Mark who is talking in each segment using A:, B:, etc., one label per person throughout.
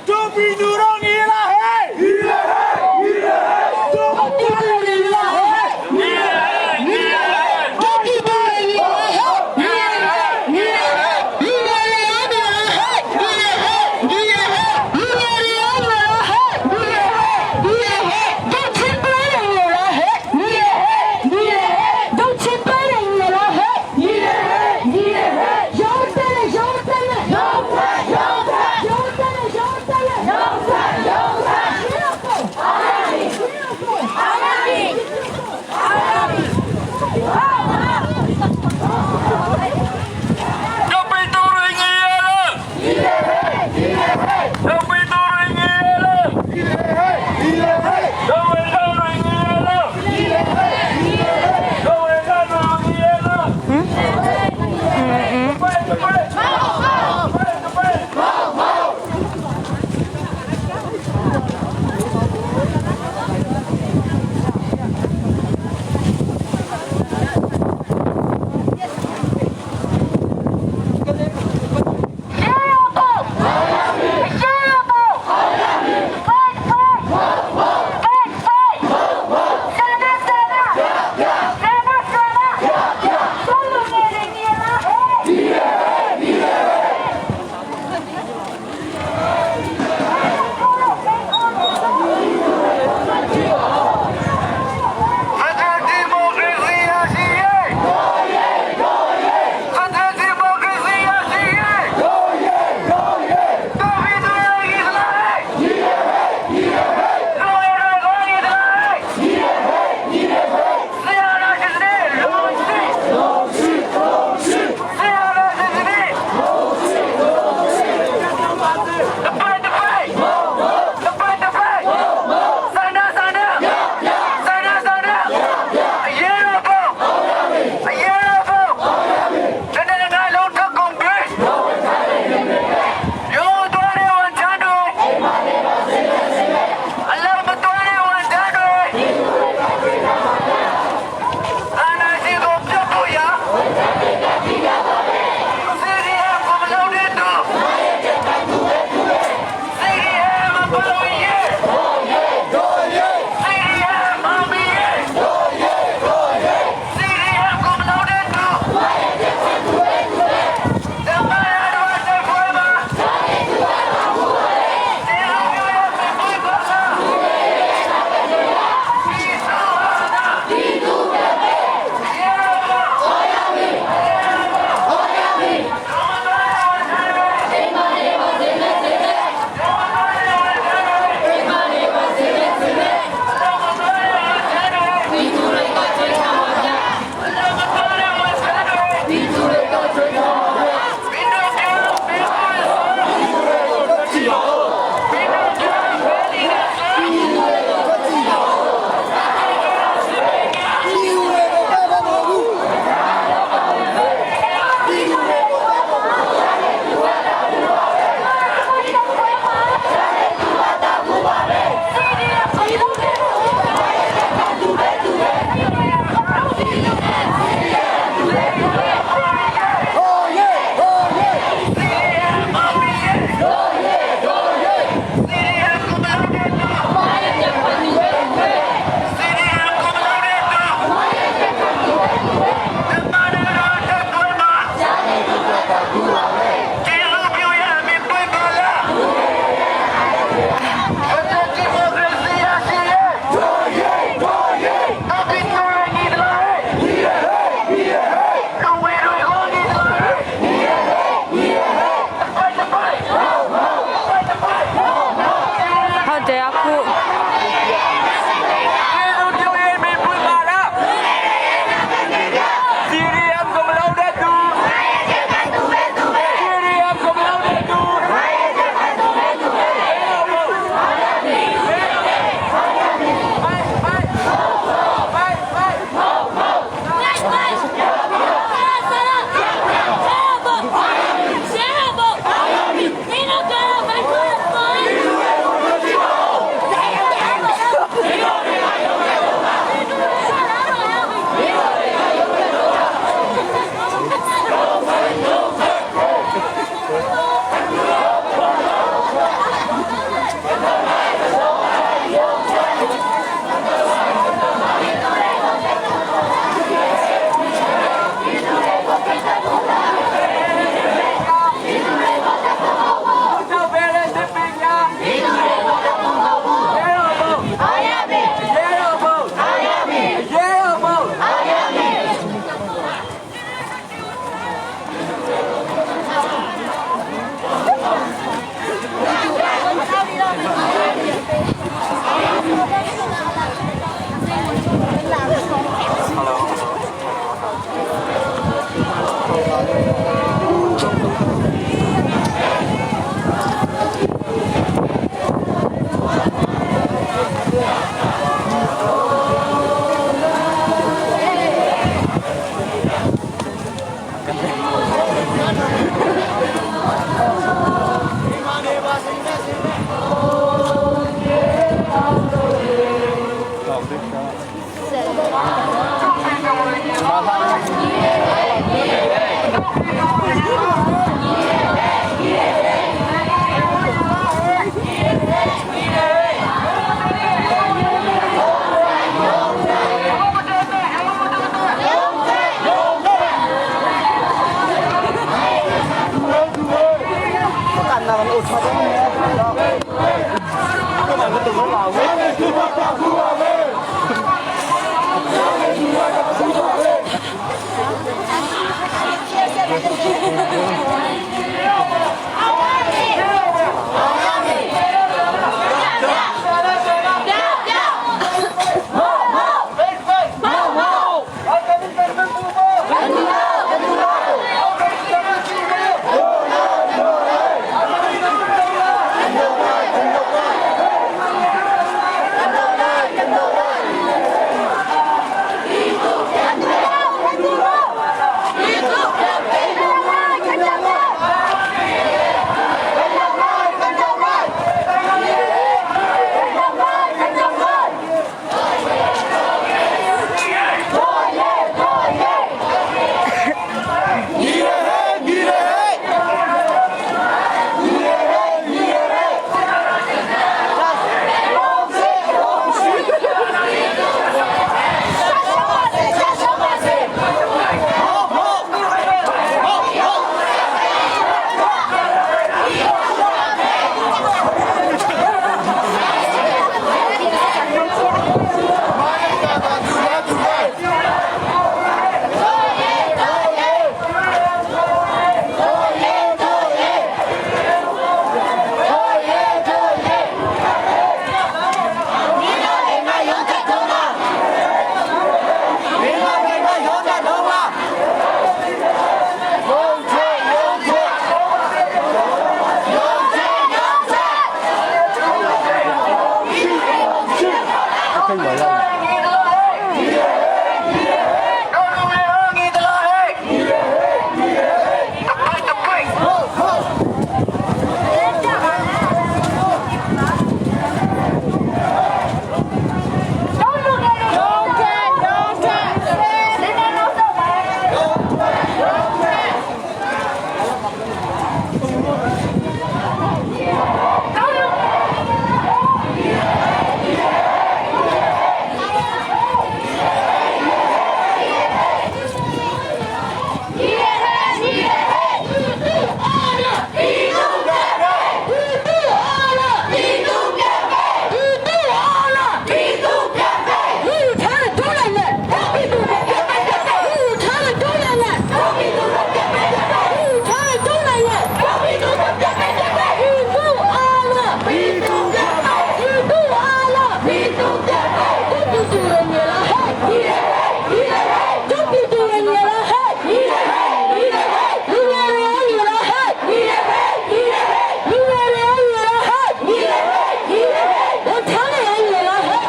A: Tupi nu rong i la he!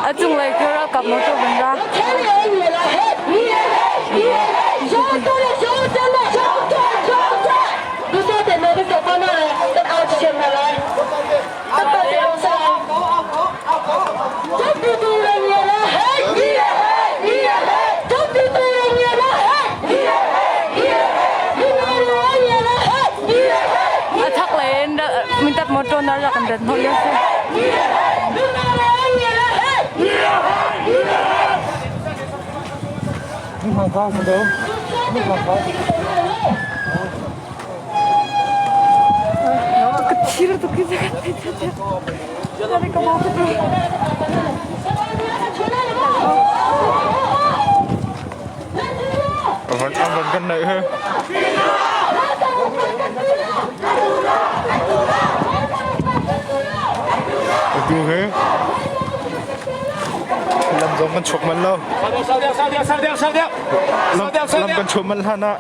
B: A cunglei khi ralkap motor van ra. A chaklei in mintat motor na rak kan rat hnawh lio si. Ka thir tuk ki zakat
C: Van van kan naih he. Atu he lam zong kan chuak man lo. Lam kan chuak man hlan ah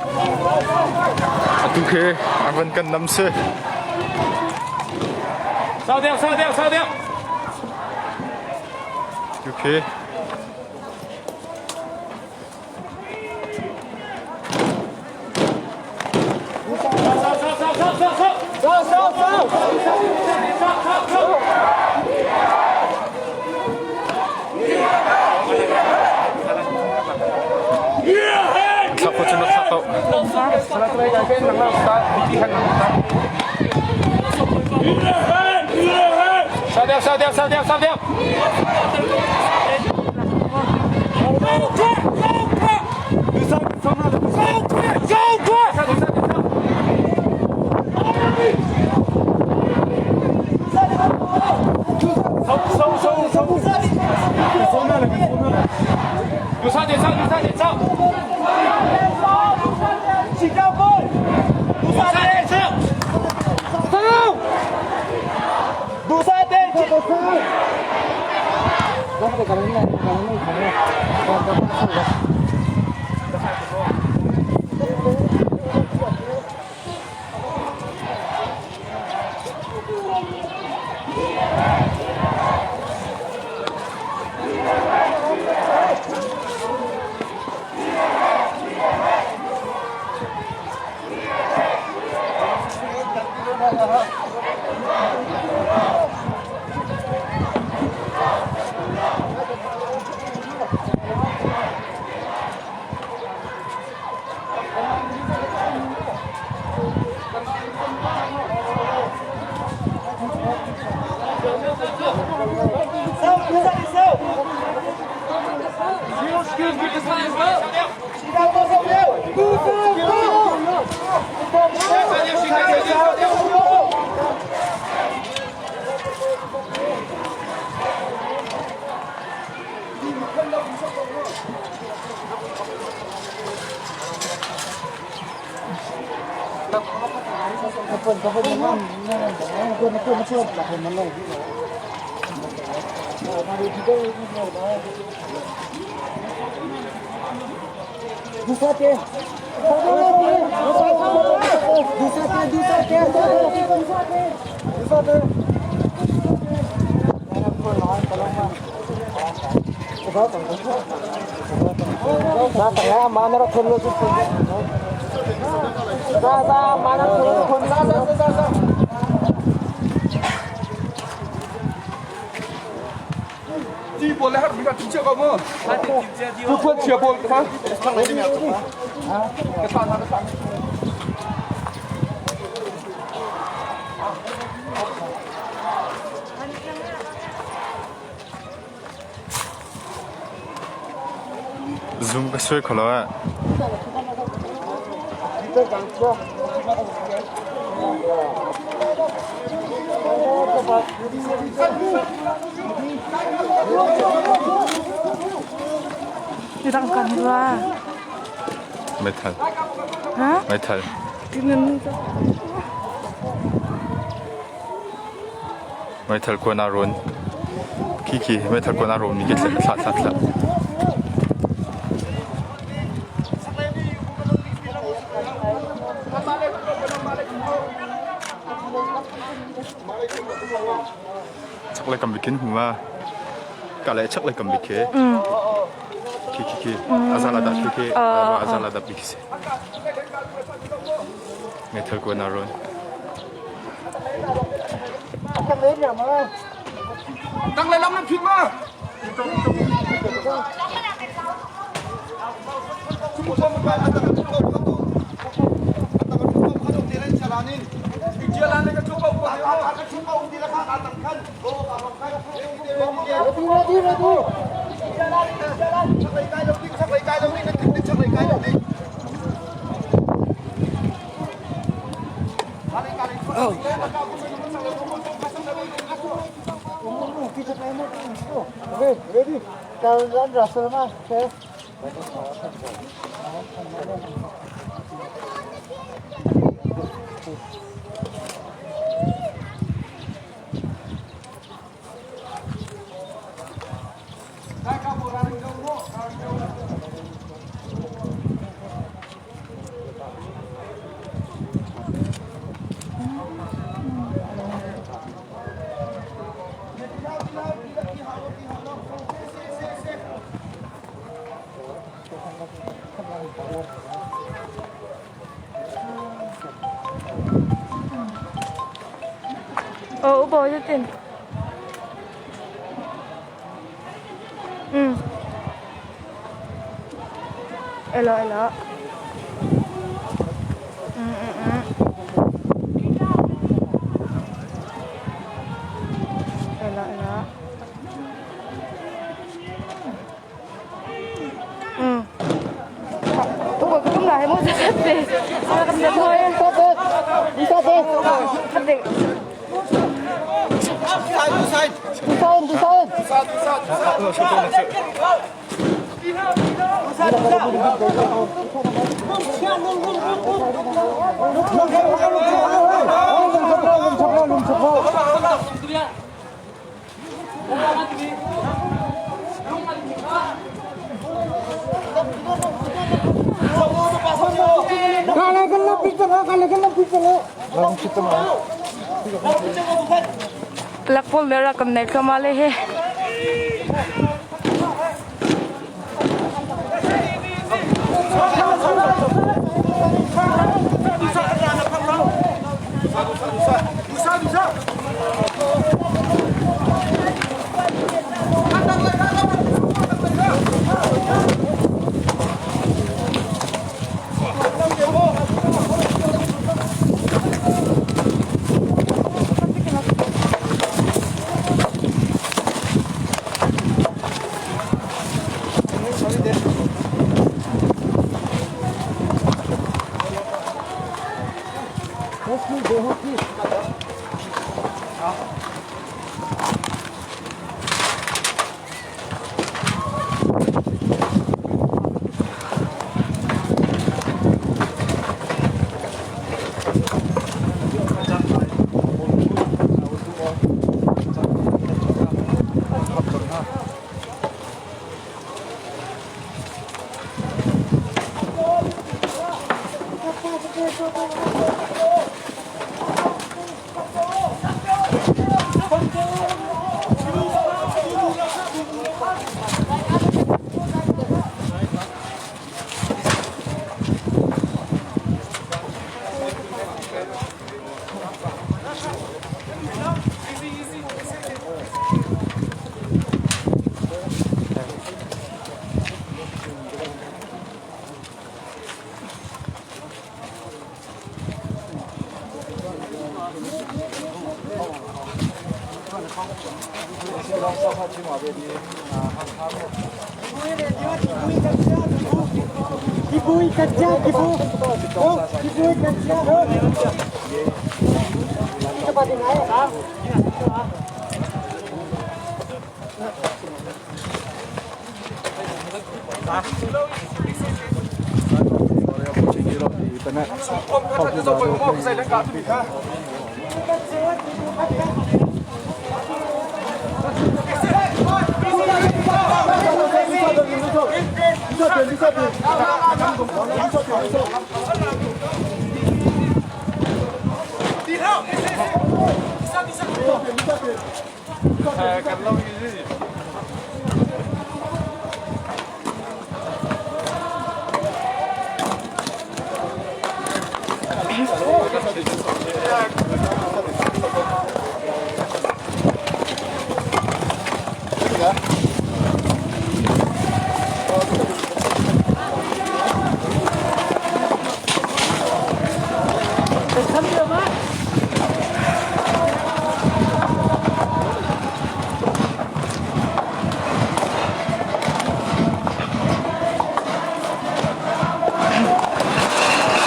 C: atu khi. A van kan nam si.
A: Sau deuh, sau deuh, sau deuh.
C: Okay.
A: Sau, sau, sau, sau, sau, sau. Sau, sau, sau. Sau, sau, sau.
C: Thla ko cun thla ko.
A: Sau deuh, sau deuh, sau deuh, sau deuh.
C: Zoom ka suai kho lo eh.
B: Midang kan rua.
C: Meithal.
B: Ha?
C: Meithal.
B: Tinan.
C: Meithal kuan aa rawn. Khi khi meithal kuan aa rawnmi khi thla thla thla. Chaklei kam bik in hmu ma. Ka le chaklei kam bik khi. Khi khi khi. Azala da khi khi. Azala da bik si. Meithal kuan aa rawn.
A: Tang le lam na phit ma.
B: Oh, ubo tin. Elo elo. Elo elo. Ubo kum la he mo sa te. Sa kam de mo.
A: Stop it!
B: Khat de.
A: Design, design!
B: Palak pawl le rak kan nei thluahmah le he.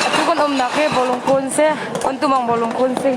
B: Atu kan umnak hi Bawlungkawn si. Untumang Bawlungkawn si.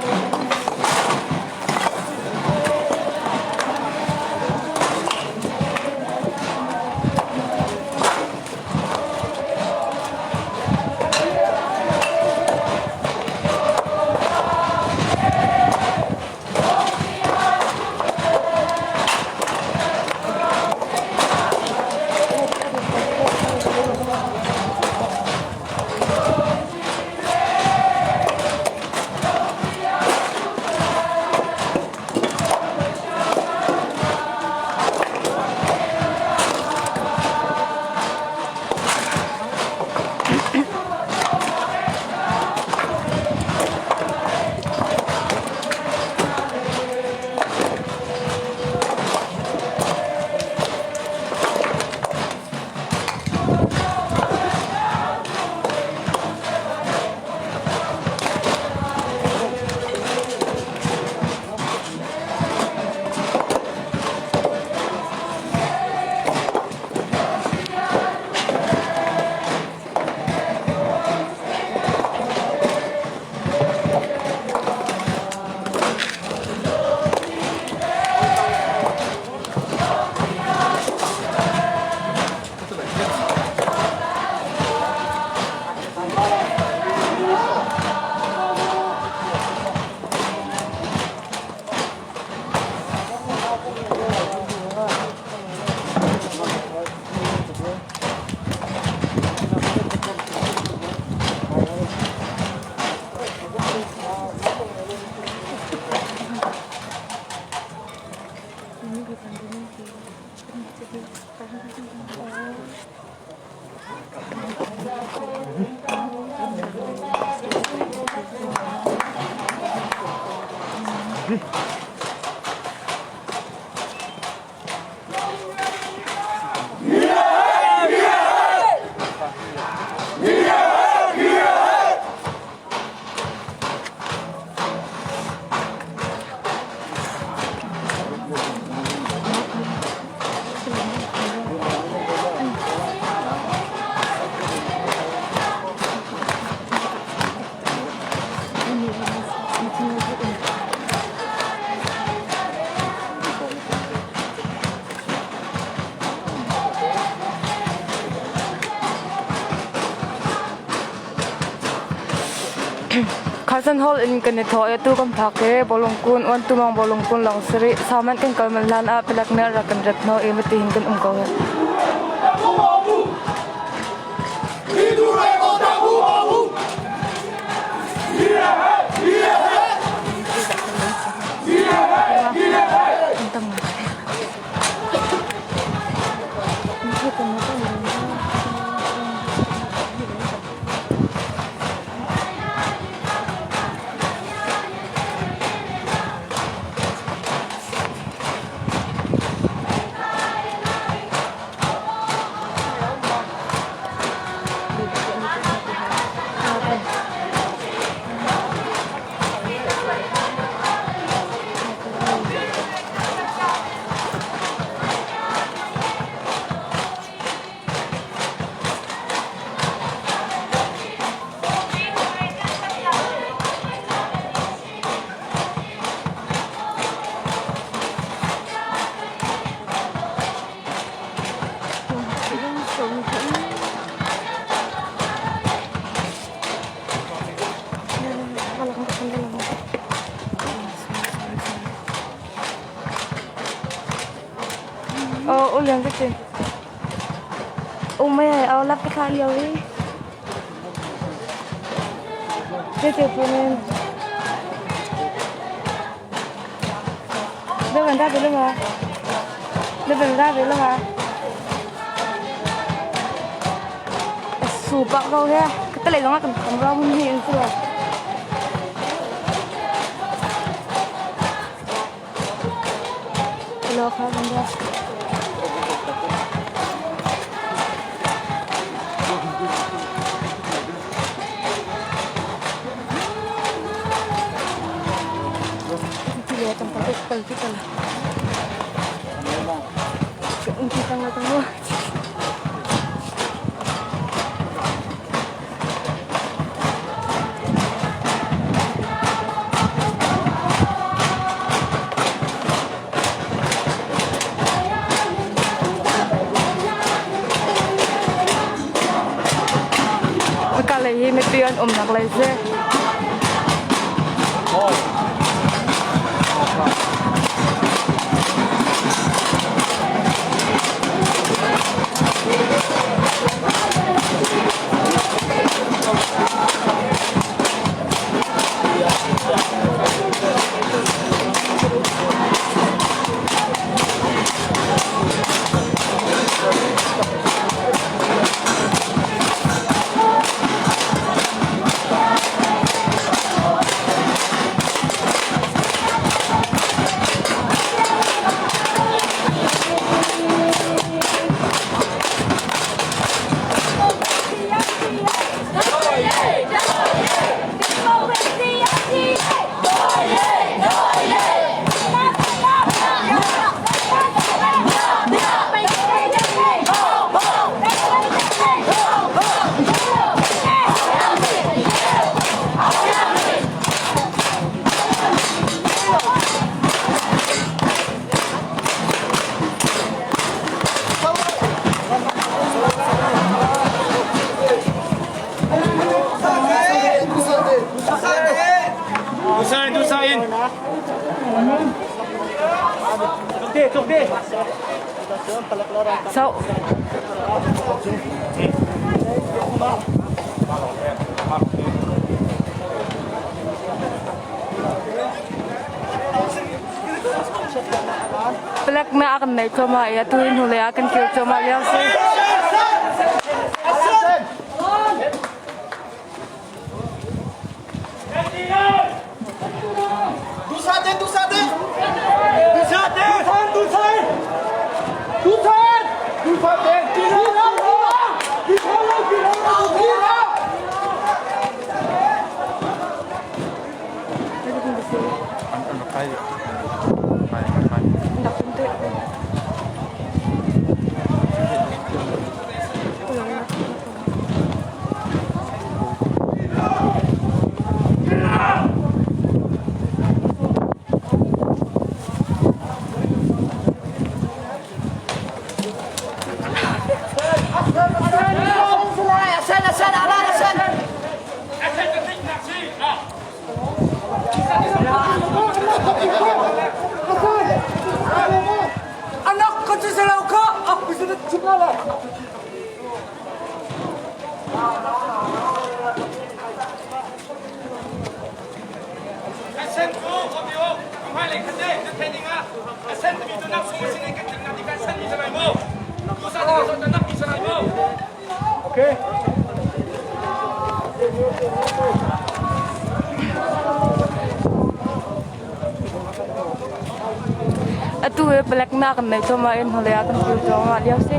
B: Khasan Hall in kan i thawh i atu kan phak i bawlung kun uantumang bawlung kun lawng si rih. Sauman kan kal manh hlan ah palek nih rak kan rep hnawh i mati hin kan um ko hi. Oh, uliang kecil. Umay, oh, lapit ka liaw eh. Tete punin. Đâu gần ra về luôn mà. Đâu gần ra về luôn mà. Su bak ko he. Katalay lang kan kan ra mun hi sila. Hello ka banda. Ka lei hi mipi an umnak lei si. So. Palek na a kan nei cuahmah i atu hi hnulei ah kan kir cuahmah lio si.
C: An rak kai. Kai kai.
B: Dak te.
A: Anak ka cu si lo kha a chim la.
B: Atu hi palek na kan nei cuahmah i hnulei ah kan kir cuahmah lio si.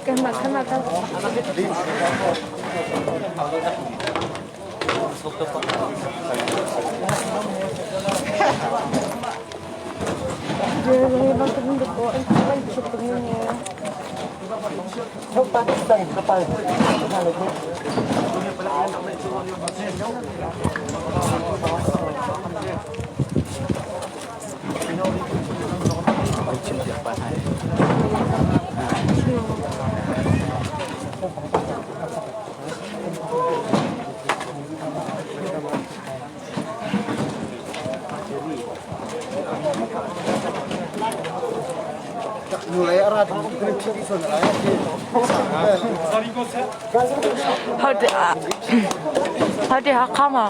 B: Kanmah kanmah kan. Hadi Hakha ma.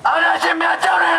A: အာနာရှင်များကြောက်နေ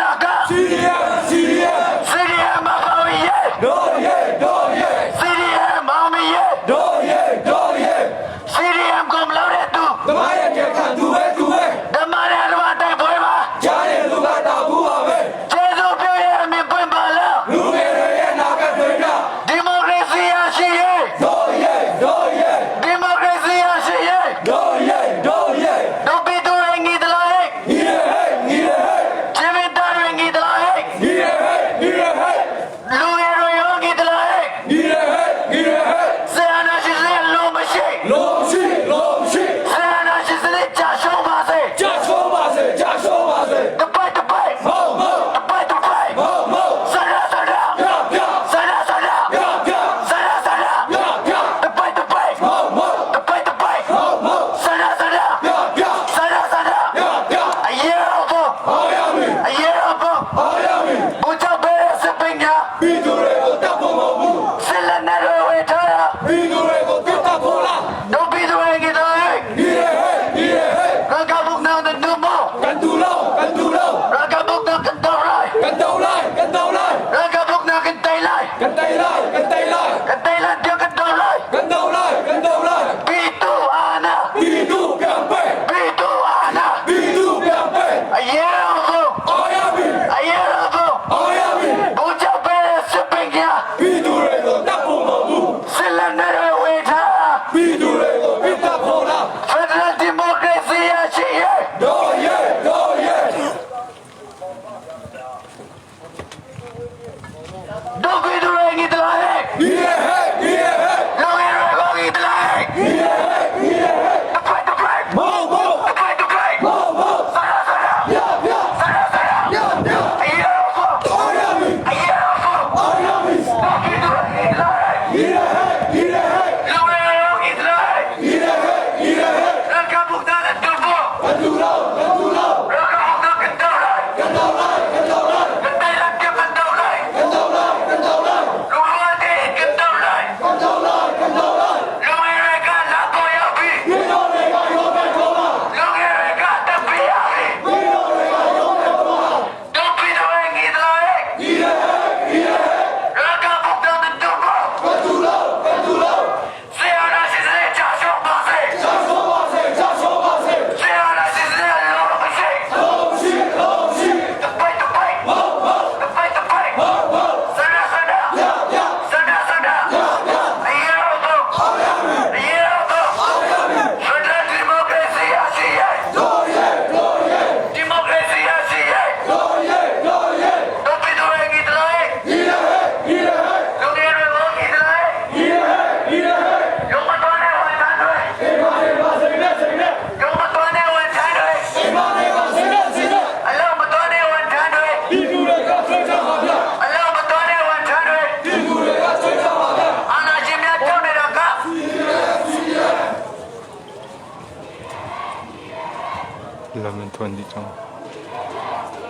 C: thawn dih cang.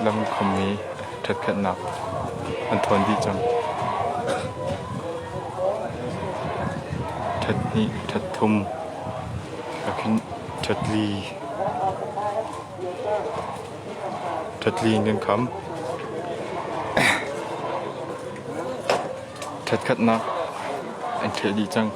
C: Lam khommi ṭhetkhatnak an thawn dih cang. Ṭhet hnih, ṭhet thum, akhin ṭhet li. Ṭhet li in kan kham. Ṭhetkhatnak an ṭheh dih cang.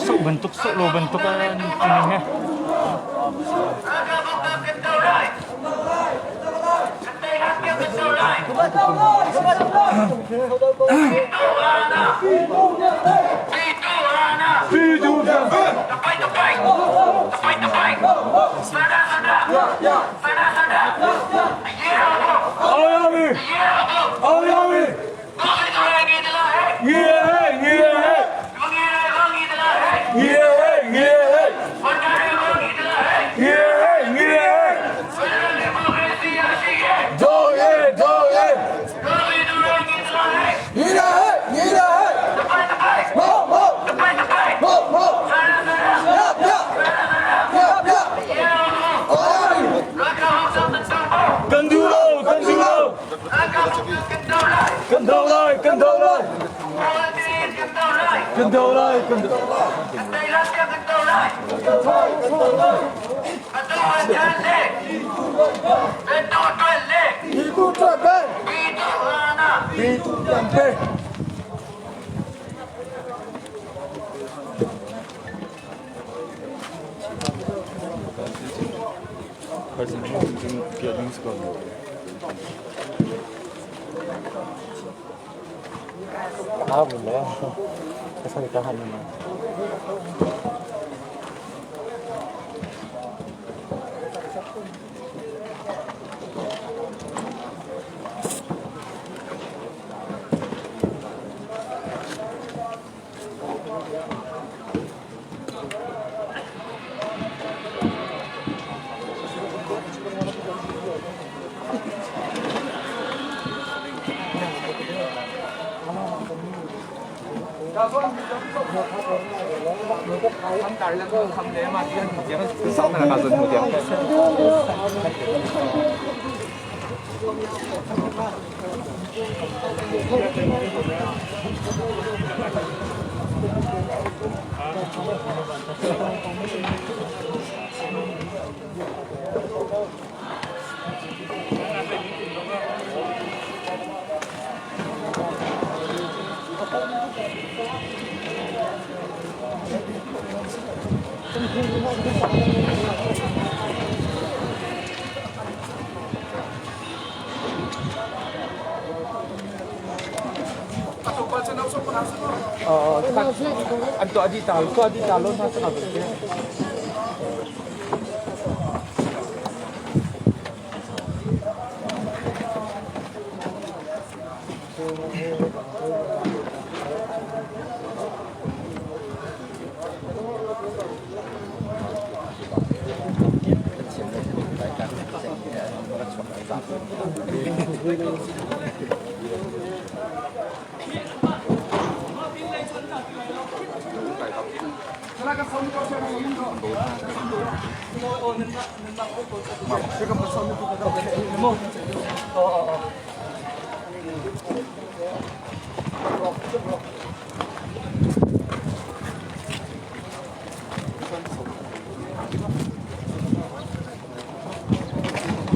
D: Sok bantuk sok lo bantuk an tuning he.
A: Kan do lai, kan do lai.
E: Kan tei lai tiang kan do lai. Kan do lai tiang le. Kan do tuan le.
A: Bi tu tuan pe.
E: Bi tu hana.
A: Bi tu tuan pe.
D: 아 몰라요. 그래서 하는 거.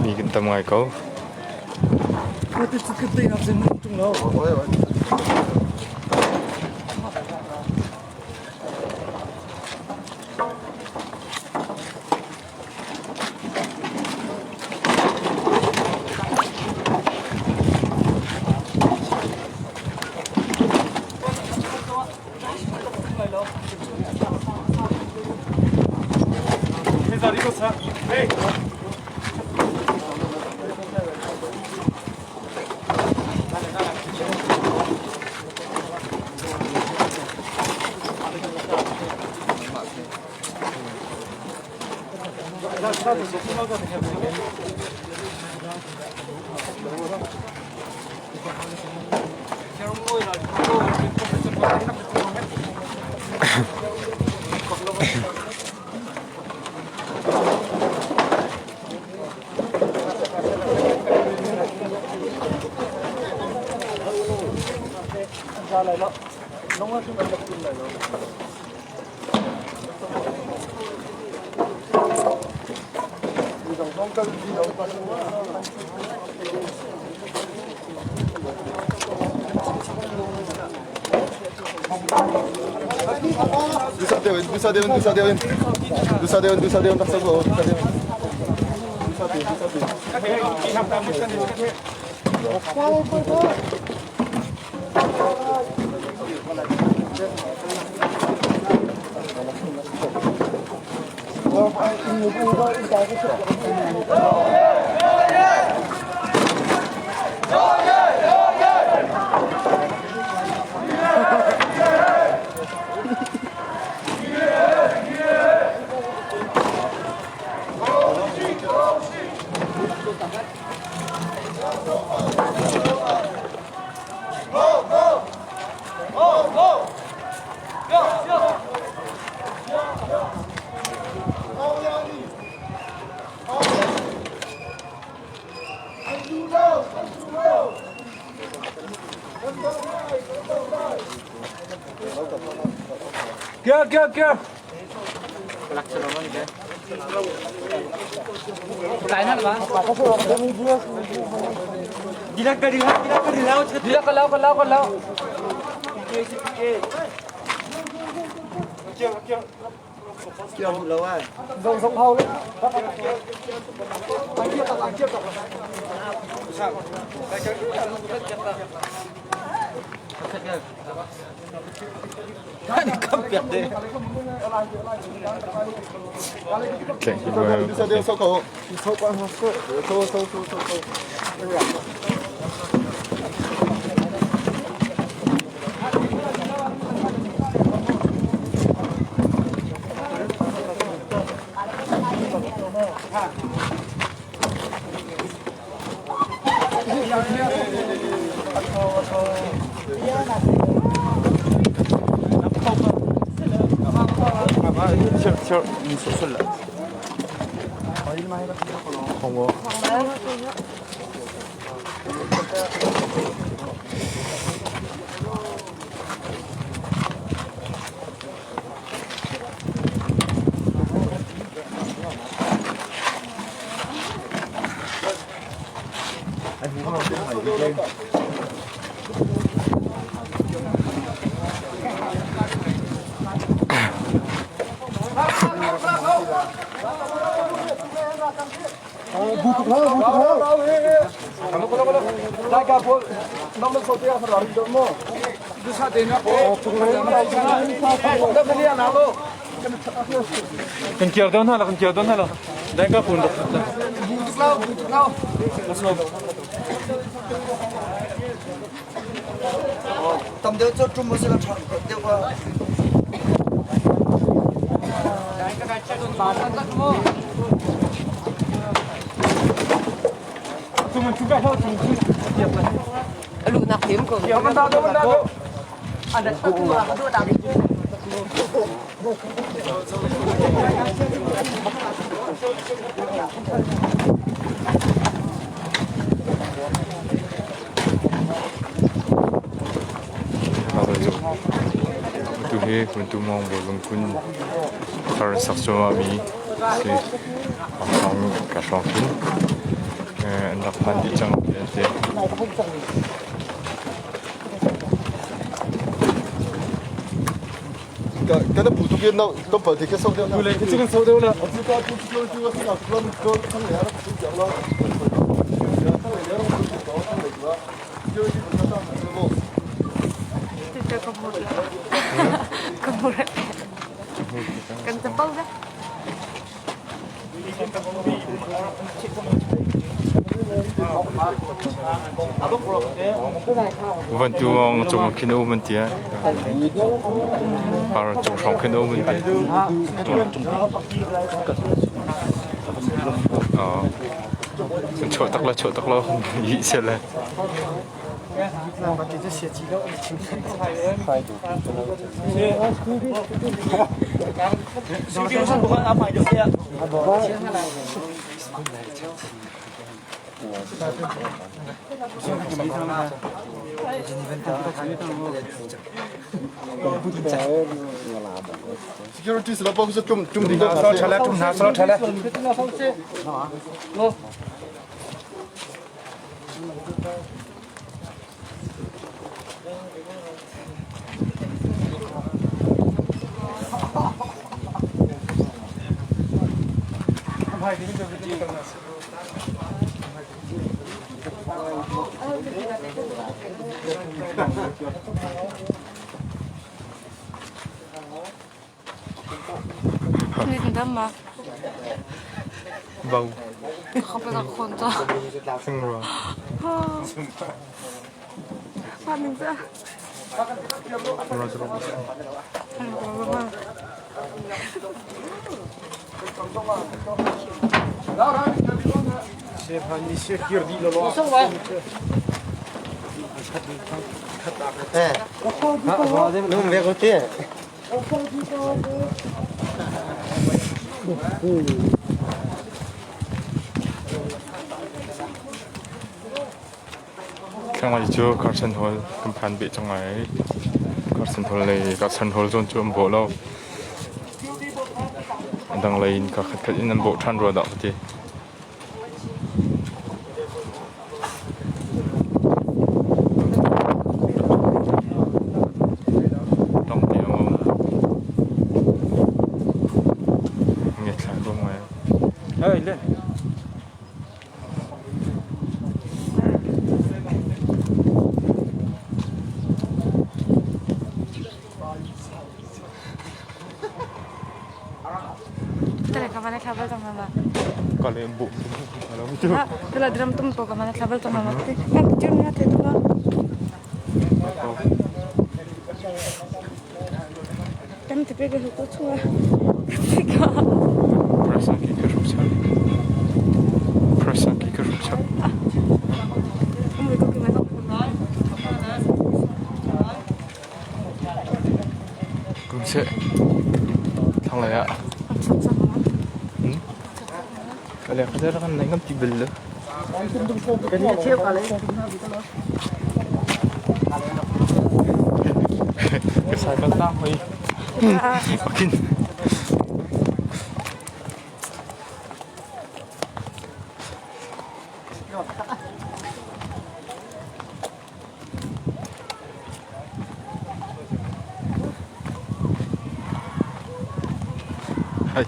C: Mi kan tam ngai ko. Nusa Dewan, Nusa Dewan, Nusa Dewan. Nusa Dewan, Nusa Dewan, tak sabo, Nusa Dewan. Nusa Dewan, Nusa Dewan.
A: Kir kir kir.
D: Kan kiar dawn hna la, kan kiar dawn hna la. Dai ka pun dak.
F: Tam deuh cu ṭum usih law ṭha deuh ko.
C: Atu hi Kuntumong bawlung kun thar an sak cuahmah mi si. Ka hrawng khin an rak phan dih cang ti an ti.
G: Kan pu tu kian no pa ti ke so deuh.
D: Tu le ke chicken so deuh la.
G: Tu ka tu tu tu ka sa kulam ko thang le ra tu jang la. Thang le ra tu ko thang le la.
B: Kan tapal dah.
C: Van tu mong cung khin um an tia. Par cung hrawng khin um an ti. Oh. Chuah tak la chuah tak lo hi se le.
G: Security sila pa tum tum ding
D: So thala tum na so thala.
C: Bau.
B: Kapag ako to.
C: Sing rua.
B: Paano sa?
C: Khang mai cu Carson Hall kan phan beh cang lai. Senthol lei ka Senthol zawn cu an bawh lo. A dang lei in ka khatkhat in an bawh ṭhan rua dah ka ti. Tampi a um. Ngethlai ruang ngai.
D: Hey, Len.
B: Tala drum tum to ka mana travel to mama te. Ang picture nga te to ba. Tam te pe ka to chua. Ka.
C: Prasang ki ka ruk chap. Prasang ki ka ruk chap. Kumseh thlanglei ah Kale kan naih ngam ti bel lo. Ka sai kan tang hoi. Pakin. Hai.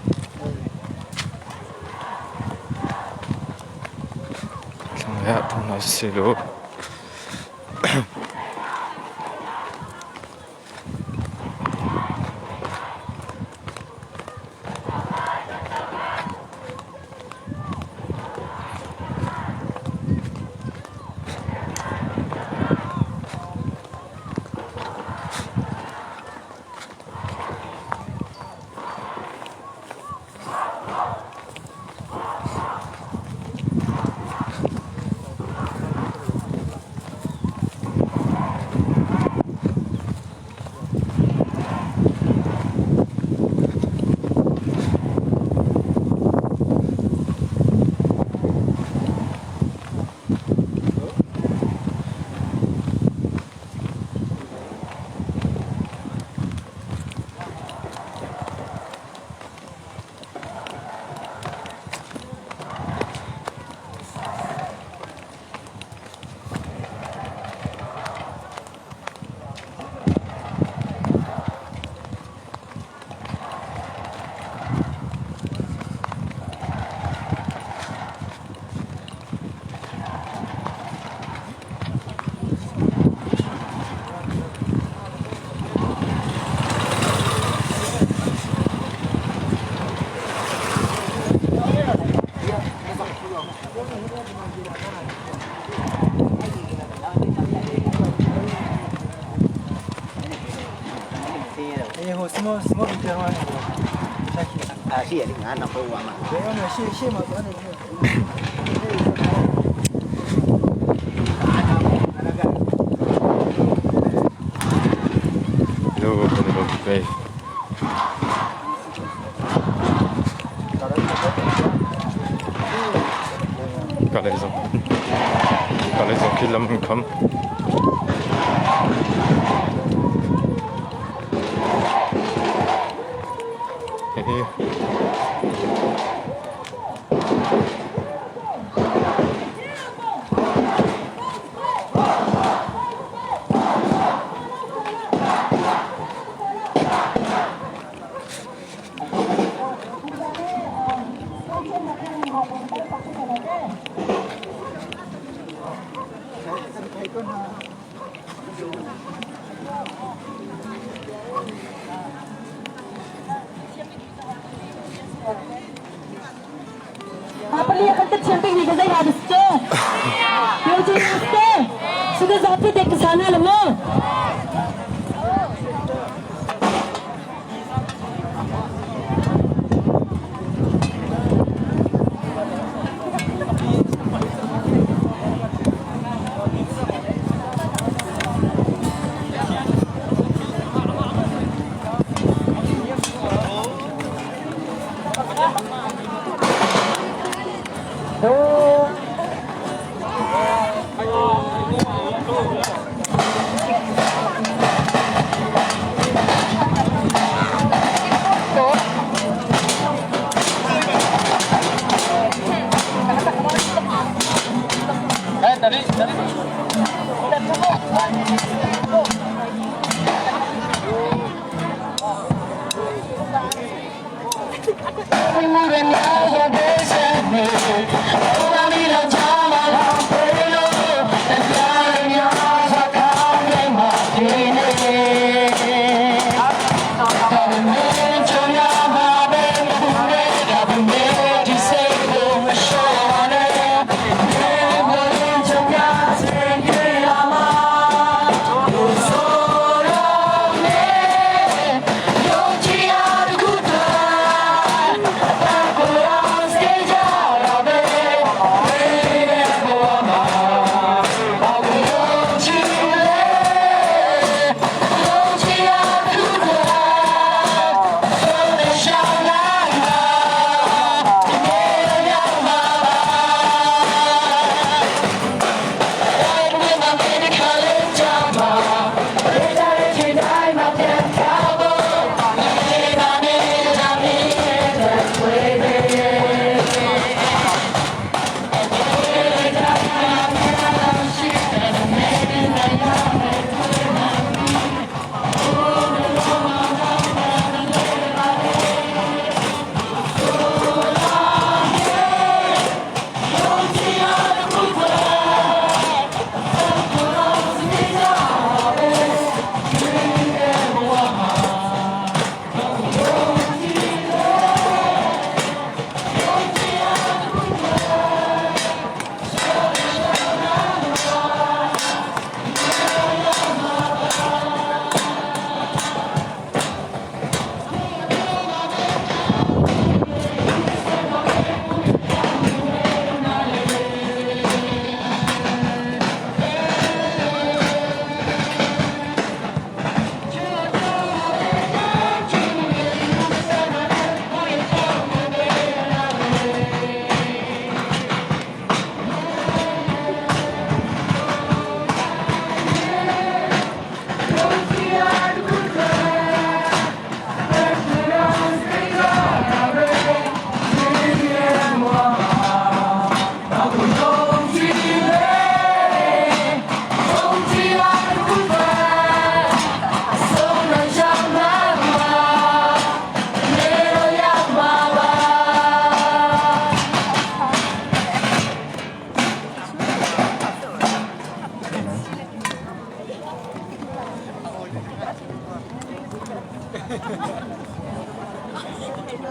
C: Thlanglei ah thong hna siseh law Ka lei zong khi lam an kham. Hihi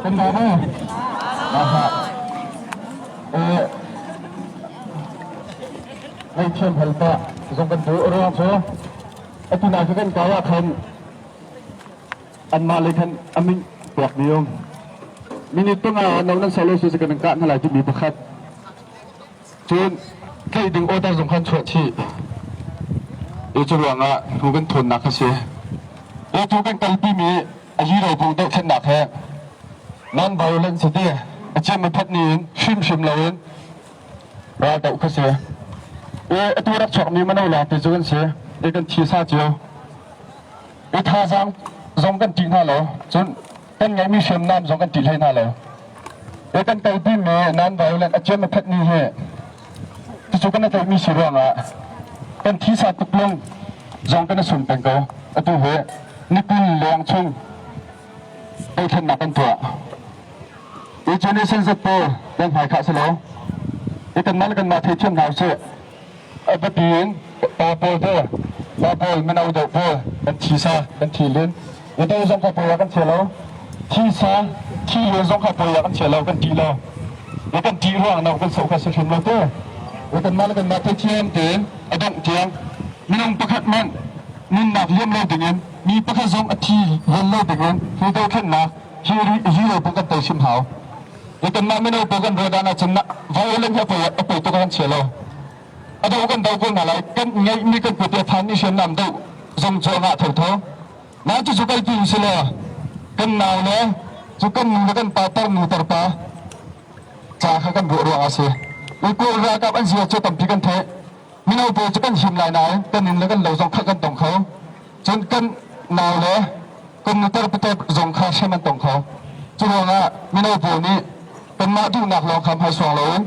G: Kan ba ba. Aha. Eh Ngaihthiam hal pa zong kan duh ruang cu atu na kan kai ah khan anmah lei khan a min pek mi um minute panga no nan solo su kan kah hna lai timi pakhat cun tlaih ding order zong khan chuah chih i cu ruangah hnu kan thawnnak kha si tu kan kalpi mi a hero bu dohthlennak he non violence ti a cem a phat ni in hrimhrim loin ral doh kha si i atu rak chuak mi mano lawng te cu kan si i kan thi sa cio i thazaang zong kan ṭih hna lo cun kan ngeihmi hriamnam zong kan ṭih hlei hna lo i kan kalpi mi non violent a cem a phat ni hi cucu kan tlaihmi si ruangah kan thisa tuklung zong kan i sum peng ko atu hi ni 20 leng chung dothlennak kan tuah i cu nih senzat pawl nan hmai khah si lo i kanmah le kanmah theithiam hna usih a biapi in pa pawl te pa pawl mino deuh pawl kan thisa kan thi lin i do zong kha pawi ah kan chia lo thisa thi lin zong kha pawi ah kan chia lo kan ṭih lo i kan ṭih ruang no kan soh kha si hrim lo te i kanmah le kanmah theithiam tein a dongh tiang minung pakhat hmanh nunnak liam lo dingin mi pakhat zong a thi liam lo dingin hi dothlennak hi hi lo pun kan tei hrim hau i kanmah mino pawl kan ruah dan ahcun violent hi a poi tuk kan chia lo a do kan do ko hna lai kan ngeihmi kan kut i a phanmi hriamnam do zong cu a ngah thotho nain cucu kai ti si law kan nau le cu kan nu le kan pa tar nu tar pa ca kha kan ruah ruang a si i kawl ralkap an zia cu tampi kan theih mino pawl cu kan him lai nain kan inn le kan lo zong kha kan tong kho cun kan nau le kan nutar pitar zong kha hrem an tong kho cu ruangah mino pawl nih kanmah duhnak lawng kha hmaisuang loin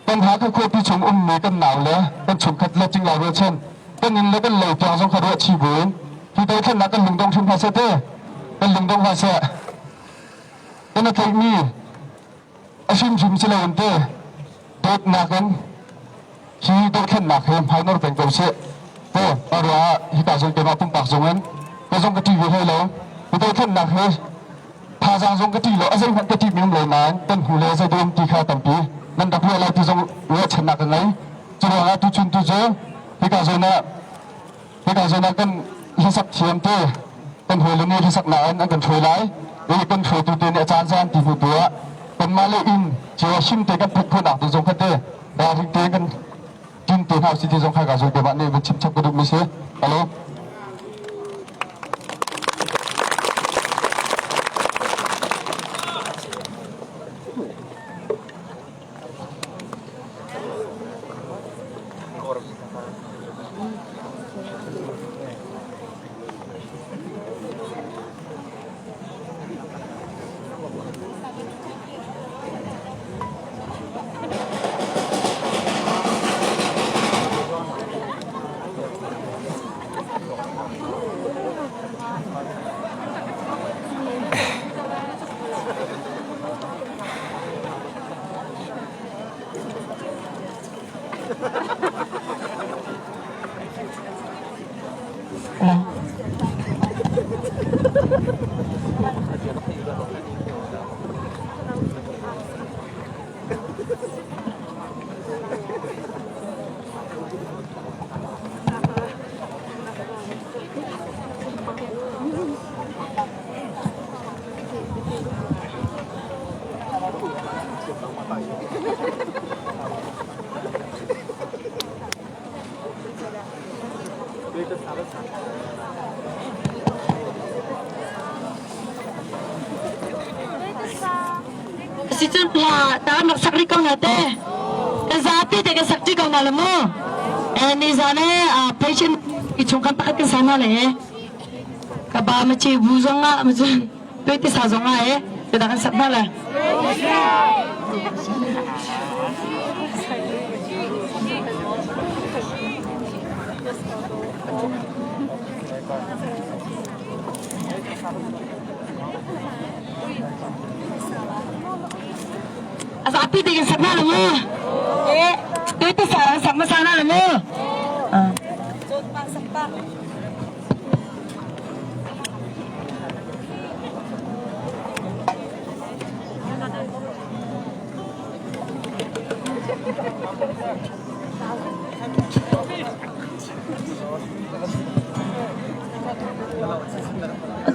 G: kan Hakha khuapi chung ummi kan nau le kan chungkhat le cingla rualchan kan inn le kan lo tiang zong kha ruah chih buin hi dothlennak kan lungdong hrim hna seh te kan lungdong hna seh kan a tlaihmi A hrimhrim si lo in te dawtnak in hi dohthlennak he hmainor peng ko seh. Te arua ah hika zong keimah pumpak zong in ka zong ka ṭih ve hlei lo. Hi dohthlennak he thazaang zong ka ṭih lo, a zeihmanh ka ṭihmi um lo nain kan hnu le zei um ti kha tampi nan rak ruah lai ti zong ruahchannak ka ngei. Cu ruangah tuchun tu cu hika zawn ah hika zawn ah kan hlasak thiam te kan hawile nih hlasaknak in an kan hruai lai i kan hruaitu te nih a caan caan ti hnu tu ah kanmah le inn cio him te kan phanh khawhnak ding zong kha te ralring te kan tin te hna usih ti zong kha ka zul te mah nih van chim chap ka duhmi si. Hello.
H: Sicun hla ta rak sak rih ko hna te. Kan zapi te kan sak ṭi ko hna le mu. Eh ni zan eh patient i chung kan pakhat kan sa hna le he. Ka ba ma ce bu zong ah ma cun tuai sa zong ah eh te da kan sak hna le. A zapi te kan sak hna lo mu. Eh, te te sa sak hmasa hna lo mu.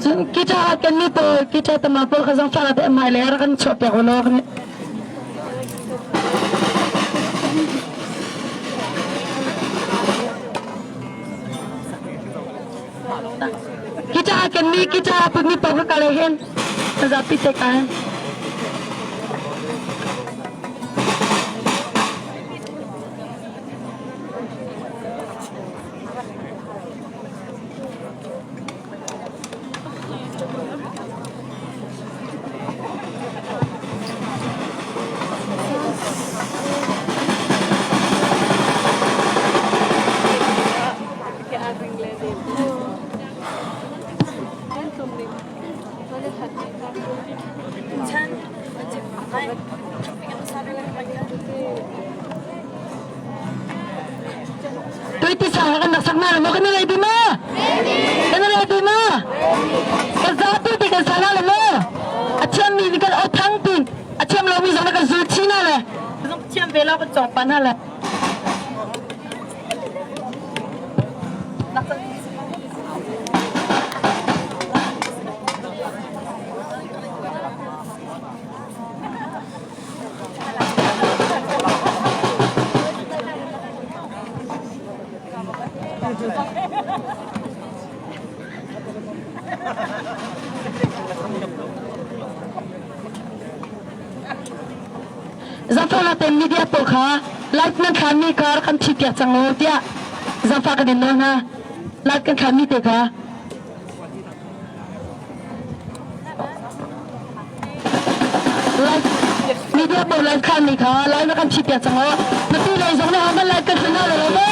H: Cun guitar kan mi pawl guitar tama pawl kha zong fah te mai le rak kan chuah piak ulaw kan Guitar kan mi guitar put mi pawl kha kale hen zapi te ka hen. Tuiti sang kan rak sak na lo kan ready ma? Kan ready ma? Kan zapi ti kan sana le mo? A thiam mi kan o thang tin a thiam lo mi zong kan zul chi na le zong thiam ve lo kan chong pan ha le. Zafa te media pawl kha live nan thlanmi kha rak kan thi piak cang u tiah zafa kan in nawl hna. Live kan thlanmi te kha. Media pawl live thlanmi kha live na kan thi piak cang u. Na ti lei zong na han live kan thlan hna lo mu.